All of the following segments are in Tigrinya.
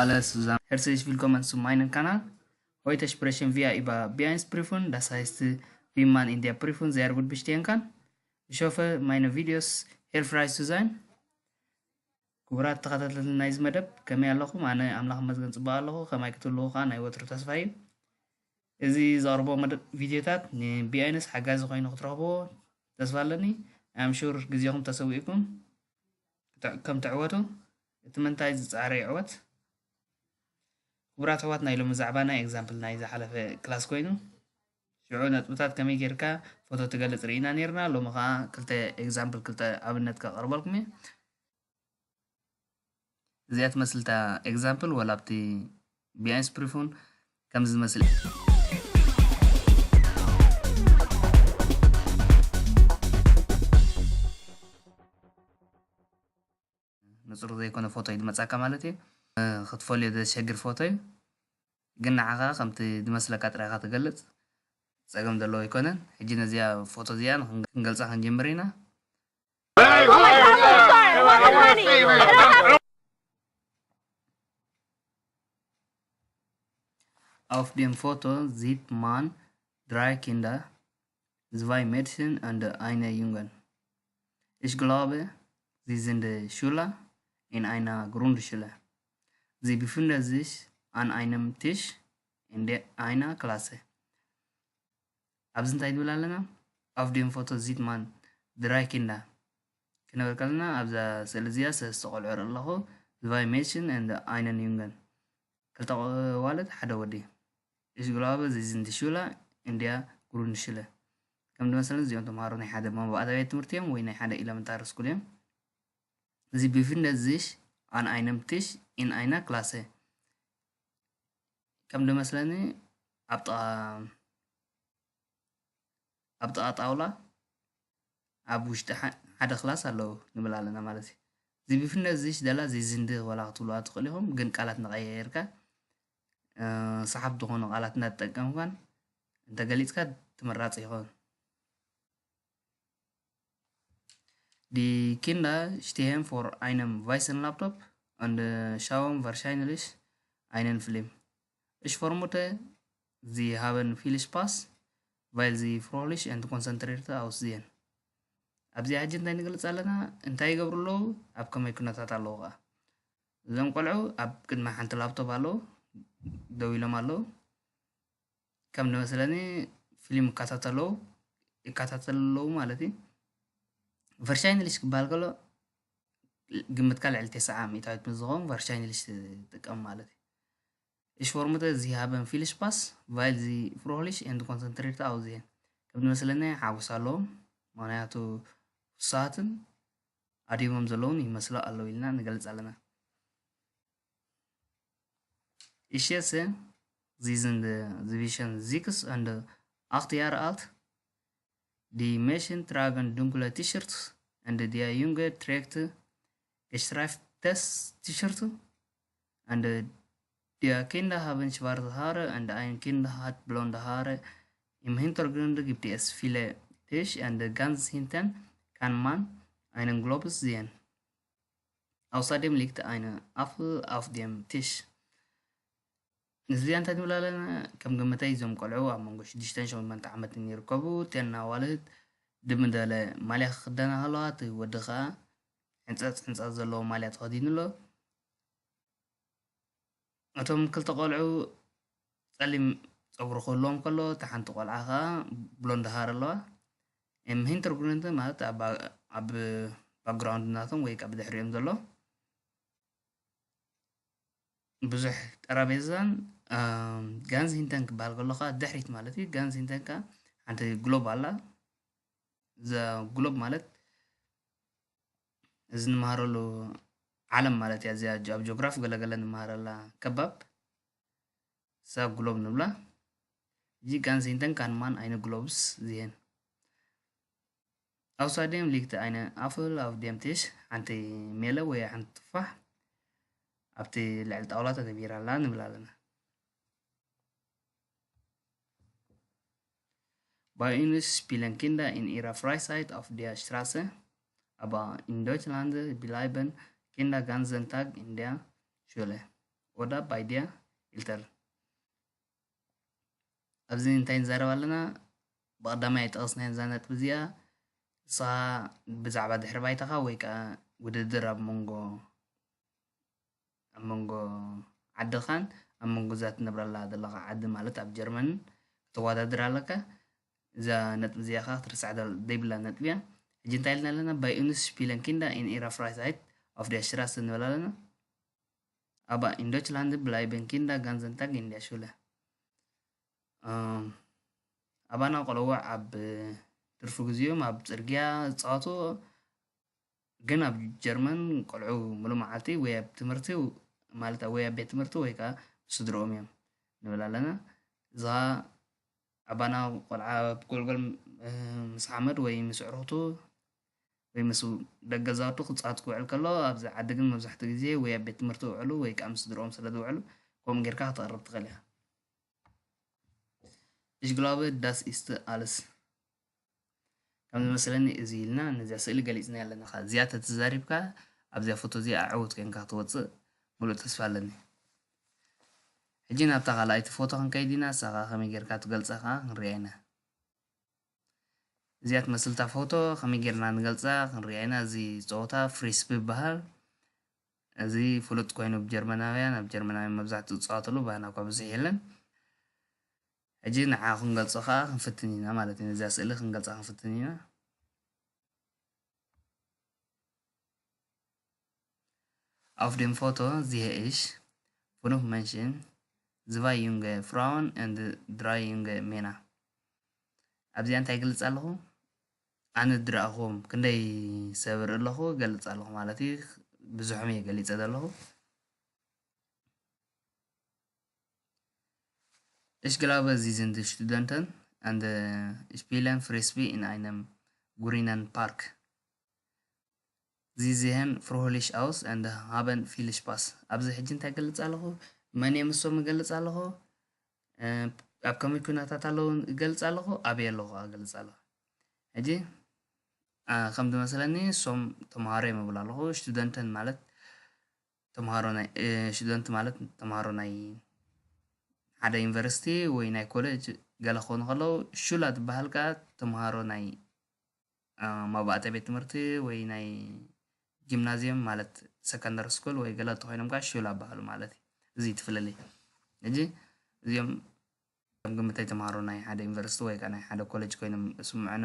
Hallo zusammen, herzlich willkommen zu meinem Kanal. Heute sprechen wir über B eins Prüfung, das heißt, wie man in der Prüfung sehr gut bestehen kann. Ich hoffe, meine Videos hilfreich zu sein. ክቡራት ተኸታተልቲ ናይዚ መደብ ከመይ ኣለኹም? ኣነ ኣምላኽ ይመስገን ጽቡቕ ኣለኹ። ከማይ ክትህልዉ ከኣ ናይ ወትሩ ተስፋ እዩ። እዚ ዘቕርቦ መደብ ቪድዮታት ንቢኣይነስ ሓጋዚ ኮይኑ ክትረኽብዎ ተስፋ ኣለኒ። ኣም ሹር ግዜኹም ተሰዊእኩም ክትዕ- ከም ትዕወቱ እቲ ምንታይ ዝጻዕረ ይዕወት። ክቡራት ኣሕዋት ናይ ሎሚ ዛዕባ ናይ ኤግዛምፕል ናይ ዝሓለፈ ክላስ ኮይኑ ሽዑ ነጥብታት ከመይ ጌርካ ፎቶ ትገልጽ ርኢና ኔርና። ሎሚ ከኣ ክልተ ኤግዛምፕል ክልተ ኣብነት ከቕርበልኩም እየ። እዚኣ ትመስል እታ ኤግዛምፕል ወላ ኣብቲ ቢኣይነስ ፕሪፉን ከምዚ ዝመስል ንጹር ዘይኮነ ፎቶ እዩ ዝመጻካ ማለት እዩ። ክትፈልዮ ዘሸግር ፎቶ እዩ። ግን ንዓኻ ከምቲ ዝመስለካ ጥራይካ ትገልጽ ጸገም ዘለዎ ኣይኮነን። ሕጂ ነዚኣ ፎቶ እዚኣ ክንገልጻ ክንጅምር ኢና። Auf dem Foto sieht man drei Kinder, zwei Mädchen und einen Jungen. Ich glaube, sie sind Schüler in einer Grundschule. Sie befinden sich an einem Tisch in der, einer Klasse. ኣብዚ እንታይ ንብል ኣለና? Auf dem Foto sieht man drei Kinder ክንብል ከለና ኣብዛ ስእሊ እዚኣ ሰለስተ ቆልዑ ርኢ ኣለኹ። Zwei Mädchen und einen Jungen። ክልተ ኣዋልድ ሓደ ወዲ። Ich glaube, sie sind Schüler in der Grundschule። ከም ዝመስለኒ እዚኦም ተምሃሮ ናይ ሓደ መባእታ ቤት ትምህርቲ እዮም ወይ ናይ ሓደ ኤለመንታሪ ስኩል እዮም። Sie befinden sich an einem Tisch in einer Klasse። ከም ዝመስለኒ ኣብ ጥቓ ኣብ ጥቓ ጣውላ ኣብ ውሽጢ ሓደ ክላስ ኣለዉ ንብል ኣለና ማለት እዩ። ዚቢፍነ ዝሽ ደላ ዚዝንድህ ወላ ክትብልዋ ትኽእል ኢኹም፣ ግን ቃላት እናቐያየርካ ሰሓብ ዝኾኑ ቃላት እናተጠቀምካን እንተገሊፅካ ትምራፅ ይኸውን። Die Kinder stehen vor einem weißen Laptop und schauen wahrscheinlich einen Film. Ich vermute, sie haben viel Spaß, weil sie fröhlich und konzentriert aussehen. ኣብዚ ሕጂ እንታይ ንገልጽ ኣለና? እንታይ ይገብሩ ኣለዉ? ኣብ ከመይ ኩነታት ኣለዉ ኸዓ? እዞም ቆልዑ ኣብ ቅድሚ ሓንቲ ላፕቶፕ ኣለዉ፣ ደው ኢሎም ኣለዉ። ከም ዝመስለኒ ፊልም ይከታተሉ ኣለዉ፣ ይከታተሉ ኣለዉ ማለት እዩ። ቨርሻይንሊሽ ክበሃል ከሎ ግምትካ ልዕሊ ተስዓ ሚእታዊት ምስ ዝኸውን ቨርሻይንሊሽ ትጥቀም ማለት እዩ። Ich vermute, sie haben viel Spaß, weil sie fröhlich und konzentriert aussehen. ከም ዝመስለኒ ሓጎስ ኣለዎም፣ ምኽንያቱ ፍሱሃትን ኣድሂቦም ዘለውን ይመስሉ ኣለዉ ኢልና ንገልጽ ኣለና። Ich schätze, sie sind zwischen sechs und acht Jahre alt. Die Mädchen tragen dunkle T-Shirts und der Junge trägt gestreiftes T-Shirt. Und die Kinder haben schwarze Haare und ein Kind hat blonde Haare. Im Hintergrund gibt es viele Tische und ganz hinten kann man einen Globus sehen. Außerdem liegt ein Apfel auf dem Tisch. ንዚኣ እንታይ ንብል ኣለና? ከም ግምተይ እዞም ቆልዑ ኣብ መንጎ ሽዱሽተን ሸሞንተ ዓመትን ይርከቡ። እተን ኣዋልድ ድምደለ ማልያ ክኽደና ከለዋ፣ እቲ ወዲ ኸዓ ሕንጻጽ ሕንጻጽ ዘለዎ ማልያ ተኸዲኑ ኣሎ። እቶም ክልተ ቆልዑ ጸሊም ጸጉሪ ክህልዎም ከሎ፣ እታ ሓንቲ ቆልዓ ኸዓ ብሎንድ ሃር ኣለዋ። እም ሂንተርግሩንድ ማለት ኣብ፣ ኣብ ባክግራውንድ ናቶም ወይ ከዓ ብድሕሪኦም ዘሎ ብዙሕ ጠረጴዛን፣ ኣም፣ ጋንዝ ሂንተን ክበሃል ከሎ ኸዓ ድሕሪት ማለት እዩ። ጋንዝ ሂንተን ከዓ ሓንቲ ግሎብ ኣላ። እዛ ግሎብ ማለት እዚ ንመሃረሉ ዓለም ማለት እያ። እዚኣ ጅ-፣ ኣብ ጂኦግራፊ ገለገለ ንመሃረላ ከባብ እዛ ግሎብ ንብላ። እጂ ጋንዝ ሂንተን ካንማን ኣይነ ግሎብስ ዝየን። Außerdem liegt ein Apfel auf dem Tisch. ሓንቲ ሜለ ወይ ሓንቲ ቱፋሕ ኣብቲ ልዕሊ ጣውላ ተደቢራ ኣላ ንብል ኣለና። Bei uns spielen Kinder in ihrer Freizeit auf der Straße, aber in Deutschland bleiben Kinder ganzen Tag in der Schule. oder bei der Eltern። ኣብዚ እንታይ ንዛረብ ኣለና? ብቐዳማይ ጠቐስናዮ እዛ ነጥቢ እዚኣ፣ ንሳ ብዛዕባ ድሕሪ ባይታኻ ወይ ከኣ ውድድር ኣብ መንጎ ኣብ መንጎ ዓድኻን ኣብ መንጎ እዛ ትነብረላ ዘለኻ ዓዲ፣ ማለት ኣብ ጀርመንን ከተወዳድር ኣለካ። እዛ ነጥቢ እዚኣ ኸዓ ክትርስዓ ደል-፣ ዘይብላ ነጥቢ እያ። ሕጂ እንታይ ኢልና ኣለና? Bei uns spielen Kinder in ihrer Freizeit auf der Straße ንብል ኣለና። Aber in Deutschland bleiben Kinder ganzen Tag in der Schule። ኣም፣ ኣባና ቆልዑ ኣብ ትርፊ ግዜኦም ኣብ ጽርግያ ዝጻወቱ፣ ግን ኣብ ጀርመን ቆልዑ ሙሉእ መዓልቲ ወይ ኣብ ትምህርቲ፣ ማለት ወይ ኣብ ቤት ትምህርቲ ወይ ከኣ ምስ ስድርኦም እዮም ንብል ኣለና። እዛ ኣባና ቆልዓ ኣብ ጎልጎል፣ እ፣ ምስ ሓመድ ወይ ምስ ኣዕሩኽቱ ወይ ምስ ደቂ ገዛውቱ ክጻወት ክውዕል ከሎ፣ ኣብዚ ዓዲ ግን መብዛሕትኡ ግዜ ወይ ኣብ ቤት ትምህርቲ ይውዕሉ ወይ ከኣ ምስ ስድርኦም ስለ ዝውዕሉ፣ ከምኡ ጌርካ ከተቕርብ ትኽእል ኢኻ። Ich glaube, das ist alles። ከም ዝመስለኒ እዚ ኢልና ነዚኣ ስእሊ ገሊጽናያ ኣለና። እዚኣ ተተዛሪብካ ኣብዚኣ ፎቶ እዚኣ ዕዉት ኮይንካ ክትወጽእ ሙሉእ ተስፋ ኣለኒ። ሕጂ ናብታ ካልኣይቲ ፎቶ ክንከይድ ኢና። እሳ ኸኣ ከመይ ጌርካ ትገልጻ ኸኣ ክንሪኣ ኢና። እዚኣ ትመስል እታ ፎቶ፣ ከመይ ጌርና ንገልጻ ክንሪኣ ኢና። እዚ ጸወታ ፍሪስቢ ይበሃል። እዚ ፍሉጥ ኮይኑ ብጀርመናውያን፣ ኣብ ጀርመናውያን መብዛሕትኡ ዝጻወትሉ፣ ባህና እኳ ብዙሕ የለን። ሕጂ ንዓ ክንገልጾ ኸኣ ክንፍትን ኢና ማለት እዩ። ነዛ ስእሊ ክንገልጻ ክንፍትን ኢና። Auf dem Foto sehe ich fünf Menschen, zwei junge Frauen und drei junge Männer. ኣብዚኣ እንታይ ይገልጽ ኣለኹ? ኣነ ዝረኣኹዎም ክንደይ ሰብ እርኢ ኣለኹ እገልጽ ኣለኹ ማለት እዩ። ብዙሖም እየ ገሊጸ ዘለኹ። Ich glaube, sie sind Studenten und, äh, spielen Frisbee in einem grünen Park. Sie sehen fröhlich aus und haben viel Spaß. ኣብዚ ሕጂ እንታይ እገልጽ ኣለኹ? መን እዮም እሶም እገልጽ ኣለኹ? እ፣ ኣብ ከመይ ኩነታት ኣለዉ እገልጽ ኣለኹ? ኣበይ ኣለኹ እገልጽ ኣለኹ። ሕጂ፣ እ፣ ከም ዝመስለኒ እሶም ተምሃሮ እዮም እብል ኣለኹ። Studenten ማለት ተምሃሮ ናይ፣ እ፣ Student ማለት ተምሃሮ ናይ ሓደ ዩኒቨርሲቲ ወይ ናይ ኮሌጅ ገለ ክኾኑ ከለዉ፣ ሹላ ዝበሃል ከኣ ተምሃሮ ናይ፣ እ፣ መባእታዊ ቤት ትምህርቲ ወይ ናይ ጂምናዝየም ማለት ሰከንዳሪ ስኩል ወይ ገለ እንተኾይኖም ከኣ ሹላ ይበሃሉ ማለት እዩ። እዚ እዩ እቲ ፍልልይ። ሕጂ እዚኦም ከም ግምተይ ተምሃሮ ናይ ሓደ ዩኒቨርሲቲ ወይ ከኣ ናይ ሓደ ኮሌጅ ኮይኖም ይስምዑኒ።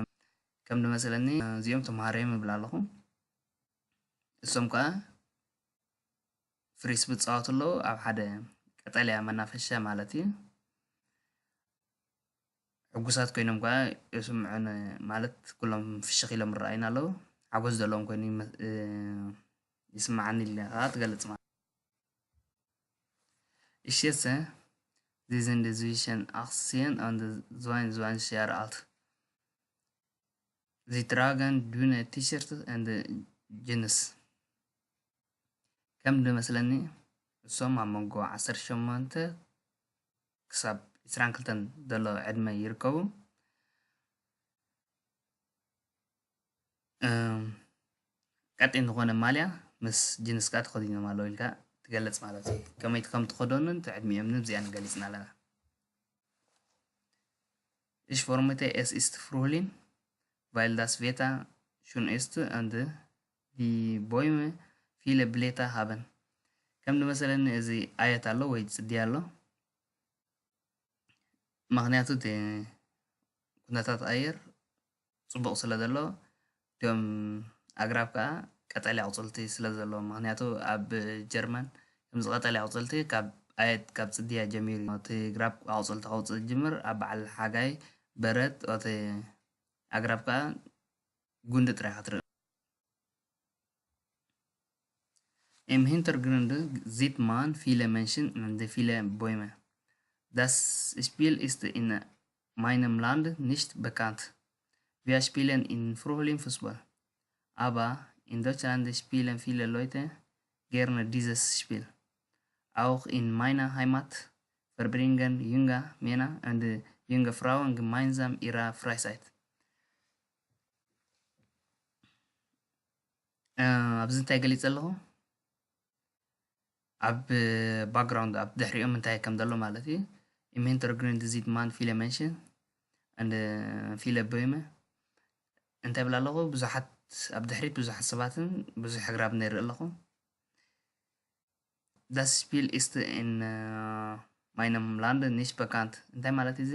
ከም ዝመስለኒ እዚኦም ተምሃሮ እዮም እብል ኣለኹ። እሶም ከኣ ፍሪስቢ ይጻወቱ ኣለዉ ኣብ ሓደ ቀጠልያ መናፈሻ ማለት እዩ። ሕጉሳት ኮይኖም ከኣ ይስምዑኒ፣ ማለት ኩሎም ፍሽኽ ኢሎም ይረኣዩኒ ኣለዉ። ሓጎስ ዘለዎም ኮይኑ ይመ-፣ እ፣ ይስምዓኒ ኢለ ከኣ ትገልጽ ማለት። Ich schätze, sie sind zwischen achtzehn und zweiundzwanzig Jahre alt. Sie tragen dünne T-Shirts und Jeans. ከም ዝመስለኒ እሶም ኣብ መንጎ ዓሰርተ ሸሞንተ ክሳብ ዕስራን ክልተን ዘሎ ዕድመ ይርከቡ። እም፣ ቀጢን ዝኾነ ማልያ ምስ ጅንስ ከኣ ተኸዲኖም ኣለዉ ኢልካ ትገልጽ ማለት እዩ። ከመይ ከም ተኸደኑን እቲ ዕድሚኦምን እዚኣ ንገሊጽና ኣለና። Ich vermute, es ist Frühling, weil das Wetter schön ist und die Bäume viele Blätter haben. ከም ዝመሰለኒ እዚ ኣየት ኣሎ ወይ ጽድያ ኣሎ። ምኽንያቱ እቲ ኩነታት ኣየር ጽቡቕ ስለ ዘሎ፣ እቶም ኣግራብ ከኣ ቀጠልያ ኣቑጽልቲ ስለ ዘለዎም። ምኽንያቱ ኣብ ጀርመን ከምዚ ቀጠልያ ኣቑጽልቲ ካብ ኣየት፣ ካብ ጽድያ ጀሚሩ እዩ። እቲ ግራብ ኣቑጽልቲ ከውጽእ ዝጅምር ኣብ በዓል ሓጋይ፣ በረድ፣ እቲ ኣግራብ ከኣ ጉንዲ ጥራይ ኢኻ ትርኢ። Im Hintergrund sieht man viele Menschen und viele Bäume. Das Spiel ist in meinem Land nicht bekannt. Wir spielen im Frühling Fußball. Aber in Deutschland spielen viele Leute gerne dieses Spiel. Auch in meiner Heimat verbringen junge Männer und junge Frauen gemeinsam ihre Freizeit. Äh, ኣብዚ እንታይ ገሊጸ ኣለኹ? ኣብ background ኣብ ድሕሪኦም እንታይ ከም ዘሎ ማለት እዩ። Im Hintergrund sieht man viele Menschen and viele Bäume እንታይ ብላ ኣለኹ። ብዙሓት ኣብ ድሕሪት ብዙሓት ሰባትን ብዙሕ ኣግራብን ይርኢ ኣለኹ። Das Spiel ist in meinem Land nicht bekannt እንታይ ማለት እዚ?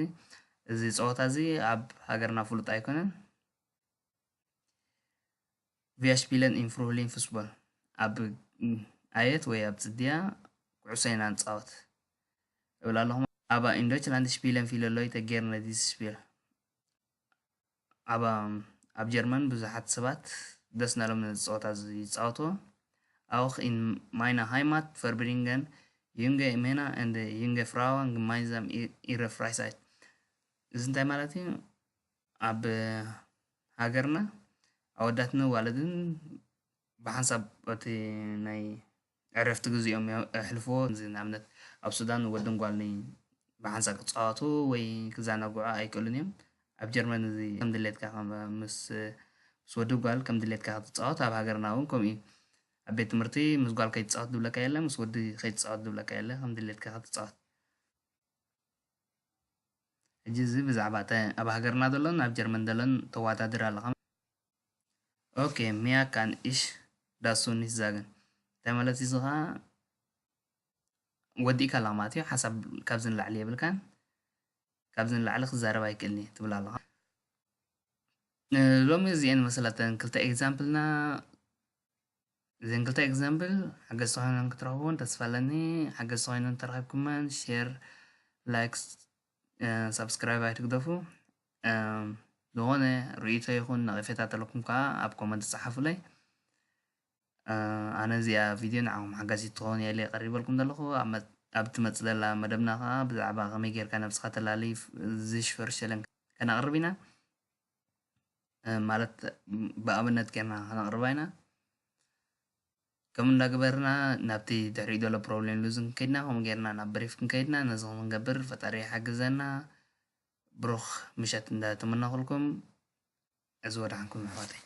እዚ ፀወታ እዚ ኣብ ሃገርና ፍሉጥ ኣይኮነን። Wir spielen im Frühling Fußball ኣብ ኣየት ወይ ኣብ ፅድያ ኩዕሶ ኢና ንፃወት እብል ኣለኹ። Aber in Deutschland spielen viele Leute gerne dieses Spiel ኣብ ኣብ ጀርመን ብዙሓት ሰባት ደስ እናሎም ነዚ ፀወታ እዚ ይፃወትዎ። Auch in meiner Heimat verbringen junge Männer und junge Frauen gemeinsam ihre Freizeit እዚ እንታይ ማለት እዩ? ኣብ ሃገርና ኣወዳትን ኣዋልድን ብሓንሳብ እቲ ናይ ዕረፍቲ ግዜኦም የሕልፍዎ። ንኣብነት ኣብ ሱዳን ወድን ጓልን ብሓንሳብ ክፃወቱ ወይ ክዘናግዑ ኣይክእሉን እዮም። ኣብ ጀርመን እዚ ከም ድሌትካ ምስ ምስ ወዲ ጓል ከም ድሌትካ ክትፃወት፣ ኣብ ሃገርና እውን ከምኡ እዩ። ኣብ ቤት ትምህርቲ ምስ ጓል ከይትፃወት ዝብለካ የለ፣ ምስ ወዲ ከይትፃወት ዝብለካ የለ፣ ከም ድሌትካ ክትፃወት። ሕጂ እዚ ብዛዕባ እተ ኣብ ሃገርና ዘሎን ኣብ ጀርመን ዘሎን ተዋዳድር ኣለኻ። Okay, mehr kann ich dazu nicht sagen እንታይ ማለት እዚ ኸዓ ወዲእካ ኣለኻ ማለት እዩ። ሓሳብ ካብዚ ንላዕሊ የብልካን፣ ካብዚ ንላዕሊ ክዛረብ ኣይክእልን እየ ትብል ኣለኻ። ሎሚ እዚአን መሰላተን ክልተ example ና እዘን ክልተ example ሓገዝቲ ኮይነን ክትረኽብዎን ተስፋ ኣለኒ። ሓገዝቲ ኮይነን ተረኺብኩመን share፣ like፣ subscribe ኣይትግደፉ። ዝኾነ ርእይቶ ይኹን ነቐፌታ ተለኩም ከዓ ኣብ comment ጸሓፉለይ። ኣነ እዚኣ ቪድዮ ንዓኹም ሓጋዚት ትኸውን እያ ኢለ ቀሪበልኩም ዘለኹ። ኣብ ትመጽእ ዘላ መደብና ከዓ ብዛዕባ ከመይ ጌርካ ነብስኻ ተላሊ ዝሽፈር ሸለን ከነቕርብ ኢና። ማለት ብኣብነት ጌርና ከነቕርባ ኢና። ከም እንዳገበርና ናብቲ ድሕሪኡ ዘሎ problem losing ክንከይድና ከምኡ ጌርና ናብ brief ክንከይድና ነዚ ክንገብር ፈጣሪ ይሓግዘና። ብሩኽ ምሸት እንዳተመናኹልኩም እዚ ወድሓንኩም ኣሕዋተይ።